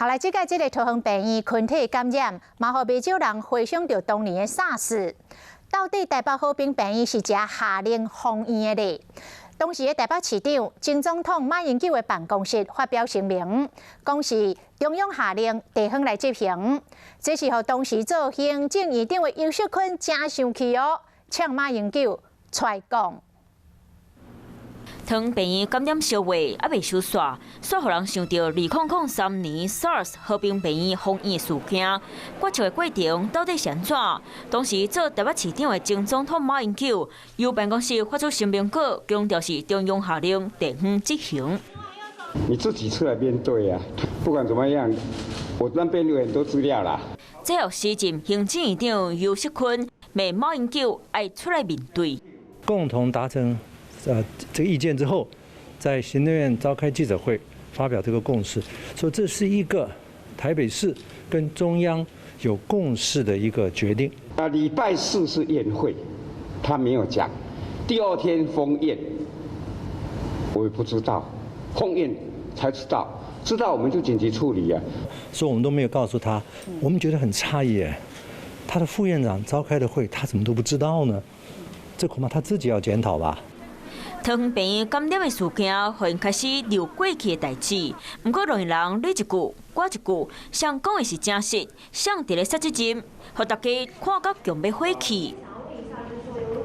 好來，這屆這个桃園病院群體感染，嘛予袂少人回想著當年的 SARS。到底台北和平病院是怎下令封院的咧？當時的台北市長、前總統馬英九的辦公室發表聲明，講是中央下令地方來執行。這是予當時做行政院長的游錫堃誠生氣哦，嗆馬英九出來講。桃園病院感染燒話猶未收煞，煞予人想著2003年 SARS 和平病院封院事件，決策的過程到底是按怎？當時做台北市長的前總統馬英九，由辦公室發出聲明稿，強調是中央下令地方執行。你自己出來面對啊！不管怎麼樣，我那邊有很多資料啦。最後時任行政院長游錫堃罵馬英九愛出來面對，共同達成這個意見之後，在行政院召開記者會，發表這個共識，說這是一個台北市跟中央有共識的一個決定。啊，禮拜四是院會，他沒有講。第二天封院，我也不知道，封院才知道，知道我們就緊急處理啊。所以我們都沒有告訴他，我們覺得很詫異，他的副院長召開的會，他怎麼都不知道呢？這恐怕他自己要檢討吧。桃園病院感染的事件，予𪜶開始留過去的代誌。毋過，兩人你一句，我一句，誰講的是誠實，誰佇咧卸責任，予大家看甲強欲火氣。